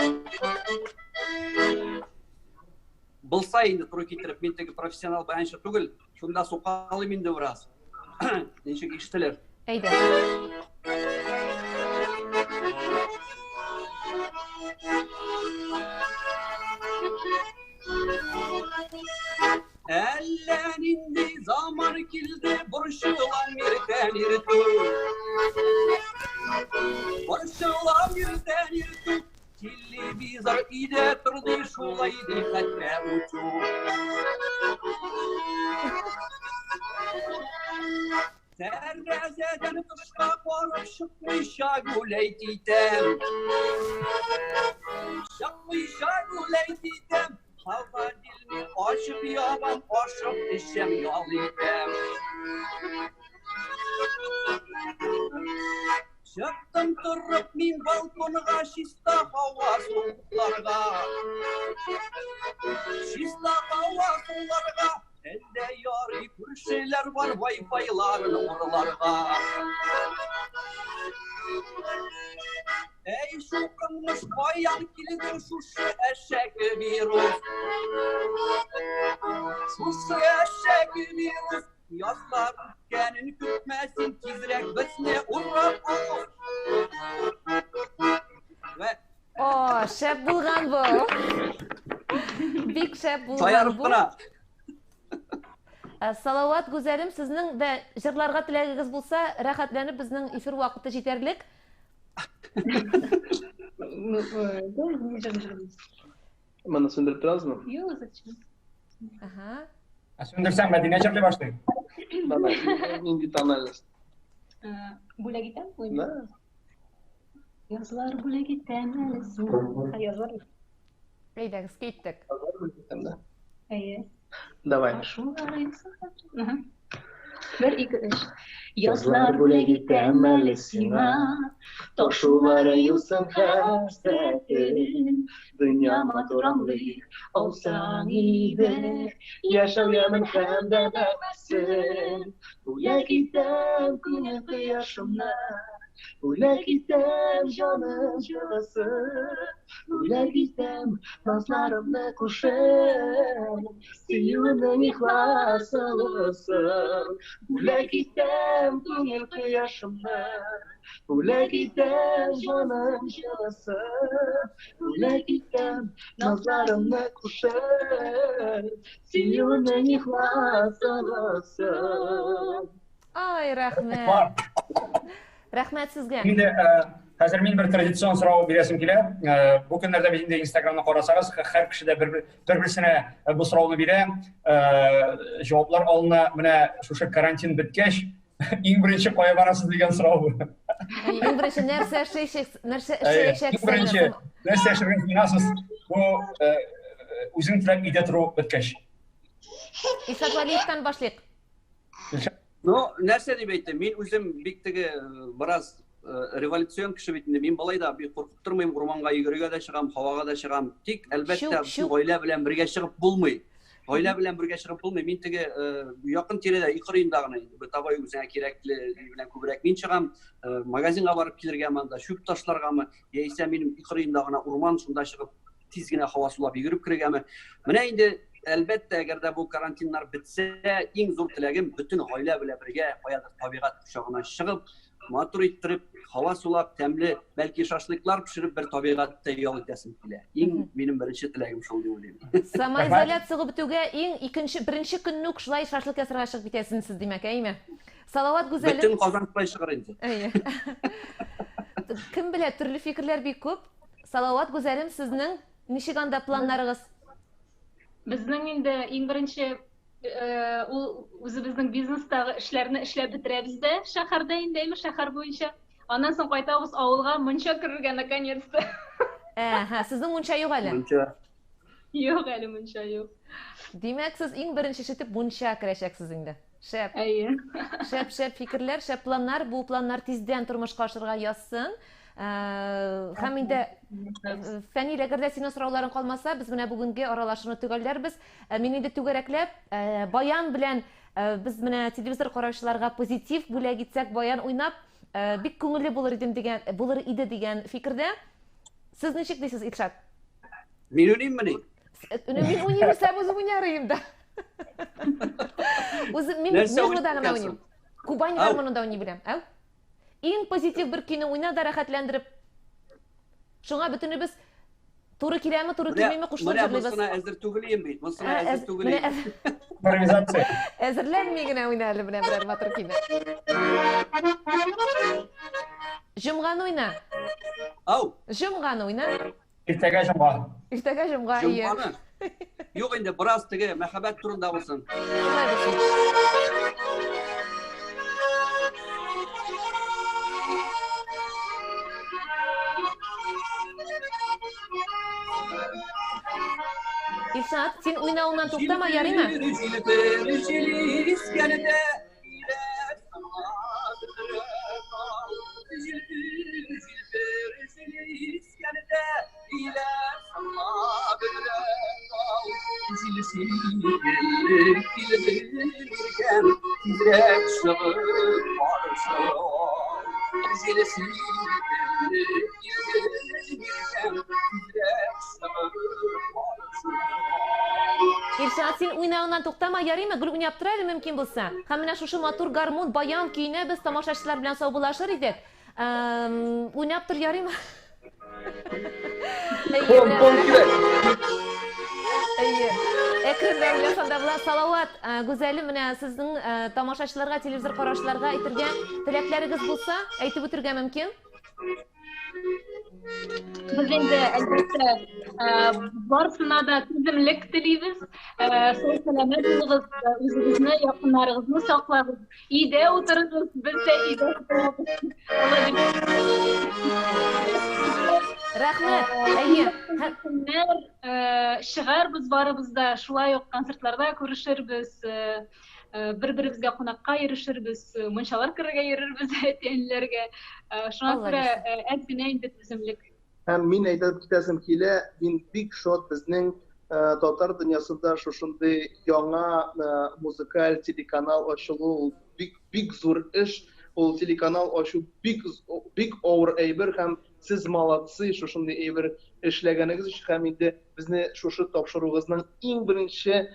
Булса инде туры китереп, мин теге профессионал баянчы түгел, шунда сукалыйм инде бераз. Ничек ишетелер? Әйдә. Әллә нинди заман килде, борчылам иртән иртүк. Борчылам иртән иртүк. Телевизор өйдә торды, шулай ди хәтта утюг. Тәрәзәдән тышка карап чыкмыйча гуләйт итәм. Чыкмыйча гуләйт итәм. Холодильник ачып ябам, ашып эчәм, ял итәм. Чыктым торып мин балконга чиста һава суларга. Чиста һава суларга. Әллә ярый күршеләр бар вай-файларын урларга. Әй, шукынмыш, каян килдең шушы әшәке вирус? Шушы әшәке вирус, язлар үткәнен көтмә син, тизрәк безне урап уз. Вә О, шәп булган бу. Бик шәп булган Шаярып бу. кына. Ә, Салават, Гүзәлем, сезнең дә җырларга теләгегез булса, рәхәтләнеп безнең эфир вакыты җитәрлек. Ну, да, не җырлыйбыз. Моны сүндереп торабызмы? Юк, зачем? Ага. Ә сүндерсәң, Мәдинә җырлый башлый. Давай, нинди тональность? Бүләк итәм, Да. Язлар бүләк итәм әле сиңа. Язлар. Әйдәгез, киттек. Язлар бүләк итәм, да. Әйе. Давай. Бер, ике, өч. Язлар бүләк итәм әле сиңа, Ташулары юсын хәсрәтен, Дөнья матур аңлый алсаң иде, Яшәү ямен һәм дә мәгънәсен. Бүләк итәм күңел кояшымны, Бүләк итәм җаным җылысын, Бүләк итәм назларымны кушып, Сөюемнең ихлас ылысын. Бүләк итәм күңел кояшымны, Бүләк итәм җаным җылысын, Бүләк итәм назларымны кушып, Сөюемнең ихлас ылысын. Ай, рәхмәт. Рәхмәт сезгә. Инде э, хәзер мин бер традицион сорау бирәсем килә. Э, бу көннәрдә без инде Инстаграмны карасагыз, һәр кеше дә бер-берсенә э, бу сорауны бирә. Җаваплар алына. Менә шушы карантин беткәч, иң беренче кая барасыз дигән сорау бу. Иң беренче нәрсә эшләячәксез? Нәрсә эшләячәксез? Иң беренче нәрсә эшләргә җыенасыз? Бу үзең теләп өйдә тору беткәч. Илшат Вәлиевтан башлыйк. Ну, нәрсә дип әйтте? Мин үзем бик теге бераз революцион кеше бит инде. Мин болай да бик куркып тормыйм, урманга йөгерергә дә чыгам, һавага да чыгам. Тик, әлбәттә, гаилә белән бергә чыгып булмый. Гаилә белән бергә чыгып булмый. Мин теге э, якын тирәдә, өй кырыенда гына инде бытовой үзеңә кирәкле белән күбрәк мин чыгам. Э, магазинга барып килергәме анда, чүп ташларгамы, яисә минем өй кырыенда гына урман, шунда чыгып тиз генә һава сулап йөгереп керергәме. Менә инде әлбәттә, әгәр дә бу карантиннар бетсә, иң зур теләгем бөтен гаилә белән бергә каядыр табигать кочагына чыгып, матур иттереп, һава сулап, тәмле, бәлки шашлыклар пешереп бер табигатьтә ял итәсем килә. Иң минем беренче теләгем шул дип уйлыйм. Самоизоляция бетүгә иң икенче, беренче көнне үк шулай шашлык ясарга чыгып китәсез сез, димәк, әйме? Салават Гүзәлем. Бөтен Казан шулай чыгар инде. Әйе. Кем белә, төрле фикерләр бик күп. Салават Гүзәлем, сезнең ничек анда планнарыгыз? Безнең инде иң беренче э, ул үзебезнең бизнестагы эшләрне эшләп бетерәбез дә шәһәрдә инде, әйме, шәһәр буенча. Аннан соң кайтабыз авылга мунча керергә наконец-то. Әһә, сезнең мунча юк әле. Мунча. Юк әле мунча юк. Димәк, сез иң беренче эш итеп мунча керәчәксез инде. Шәп. Әйе. Шәп, шәп фикерләр, шәп планнар. Бу планнар тиздән тормышка ашырга язсын. Э, һәм инде э, Фәнил, әгәр дә синең сорауларың калмаса, без менә бүгенге аралашуны төгәлләрбез. Э, мин инде түгәрәкләп баян белән без менә телевизор караучыларга позитив бүләк итсәк, баян уйнап, бик күңелле булыр идем дигән, булыр иде дигән фикердә. Сез ничек дисез, Илшат? Мин уйныйммыни? Мин уйныйм, үзем уйнар идем да. Үзем мин мин гына уйныйм. Кубань гармонында уйный беләм. Әу? Иң позитив бер көйне уйна да рәхәтләндереп. Шуңа бөтенебез туры киләме, туры килмиме кушылып җырлыйбыз. Менә монысына әзер түгел идем бит. Монысына әзер түгел идем. Импровизация. Әзерләнми генә уйна әле менә берәр матур көйне. Җомганы уйна. Ау. Җомганы уйна. Иртәгә җомга. Иртәгә җомга, ие. Җомганы. Юк инде, бераз теге мәхәббәт турында булсын. Шулай булсын. Илшат, син уйнавыңнан туктама, ярыймы? Җилпер, җил искәндә, Илшат, син уйнавыңнан туктама, ярыймы? Гел уйнап тор әле мөмкин булса. Һәм менә шушы матур гармун, баян көенә без тамашачылар белән саубуллашыр идек. Уйнап тор ярыймы? Пон, пон кирәк. Әйе. Әкренләп уйласам да була. Салават, Гүзәлем, менә сезнең тамашачыларга, телевизор караучыларга әйтергә теләкләрегез булса, әйтеп үтергә мөмкин. Без инде, әлбәттә, барысына да түземлек телибез. Сау сәламәт булыгыз, үзегезне, якыннарыгызны саклагыз. Өйдә утырыгыз, без дә өйдә утырабыз. Рәхмәт. Әйе. Көннәр чыгарбыз барыбыз да, шулай ук концертларда күрешербез, бер-беребезгә кунакка йөрешербез, мунчалар керергә йөрербез әти-әниләргә. Шуңа күрә әз генә инде түземлек. Һәм мин әйтеп китәсем килә, мин бик шат безнең татар дөньясында шушындый яңа музыкаль телеканал ачылу ул бик бик зур эш. Ул телеканал ачу бик бик авыр әйбер һәм сез молодцы шушындый әйбер эшләгәнегез өчен һәм инде безне шушы тапшыруыгызның иң беренче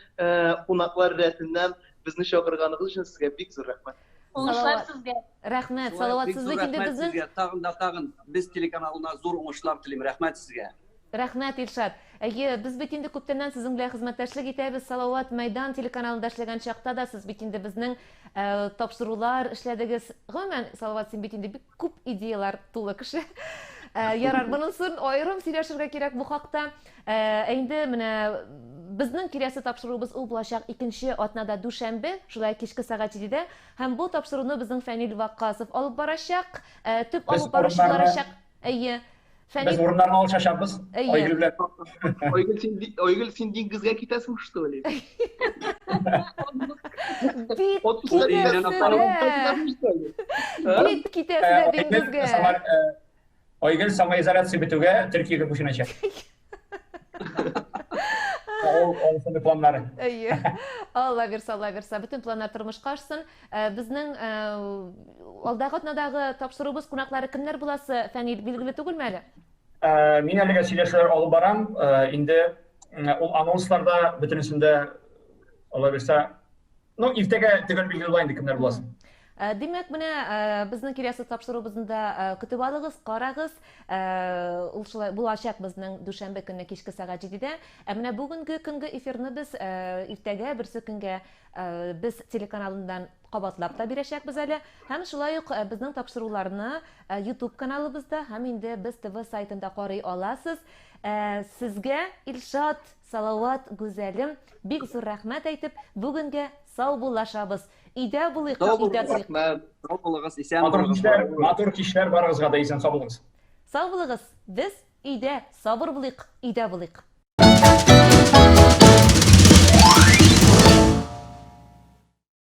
кунаклар рәтеннән безне чакырганыгыз өчен сезгә бик зур рәхмәт. Уңышлар сезгә. Рәхмәт, Салават, сез бит инде безнең Сезгә тагын да тагын без телеканалына зур уңышлар телим. Рәхмәт сезгә. Рәхмәт, Илшат. Әйе, без бит инде күптәннән сезнең белән хезмәттәшлек итәбез. Салават Мәйдан телеканалында эшләгән чакта да сез бит инде безнең э, тапшырулар эшләдегез. Гомумән, Салават, син бит инде бик күп идеялар тулы кеше. Э, ярар, монысын аерым сөйләшергә кирәк бу хакта. Э, ә инде менә безнең киләсе тапшыруыбыз ул булачак икенче атнада дүшәмбе, шулай кичке сәгать 7-дә. Һәм бу тапшыруны безнең Фәнил Ваккасов алып барачак. Э, төп алып баручы буларачак. Әйе. Фәнил. Без урыннарны алышачакбыз. Айгөл белән. Айгөл, син Айгөл, син диңгезгә китәсең, что ли? Бик китәсе. Бик китәсе диңгезгә. Айгөл самоизоляция бетүгә Төркиягә күченәчәк. Ул анысының планнары. Әйе. Алла бирсә, Алла бирсә, бөтен планнар тормышка ашсын. Э, безнең э, алдагы атнадагы тапшыруыбыз кунаклары кемнәр буласы, Фәнил, билгеле түгелме әле? Э, мин әлегә сөйләшүләр алып барам. Инде ул анонсларда бөтенесендә Алла бирсә, Ну, иртәгә төгәл билгеле була инде кемнәр буласын. Э, димәк, менә э, безнең киләсе тапшыруыбызны да э, көтеп алыгыз, карагыз. Ул шулай булачак безнең дүшәмбе көнне кичке сәгать 7-дә. Ә менә бүгенге көнге эфирны без иртәгә берсе көнгә без телеканалыннан кабатлап та бирәчәкбез әле. Һәм шулай ук безнең тапшыруларны YouTube каналыбызда һәм инде без ТВ сайтында карый аласыз. Сезгә, Илшат, Салават, Гүзәлем, бик зур рәхмәт әйтеп, бүгенгә саубуллашабыз. Өйдә булыйк, Сау өйдә булыгыз. торыйк. Рәхмәт. Сау булыгыз, исән Матур булыгыз. кичләр, матур кичләр барыгызга да исән сау булыгыз. Сау булыгыз. Без өйдә, сабыр булыйк, өйдә булыйк.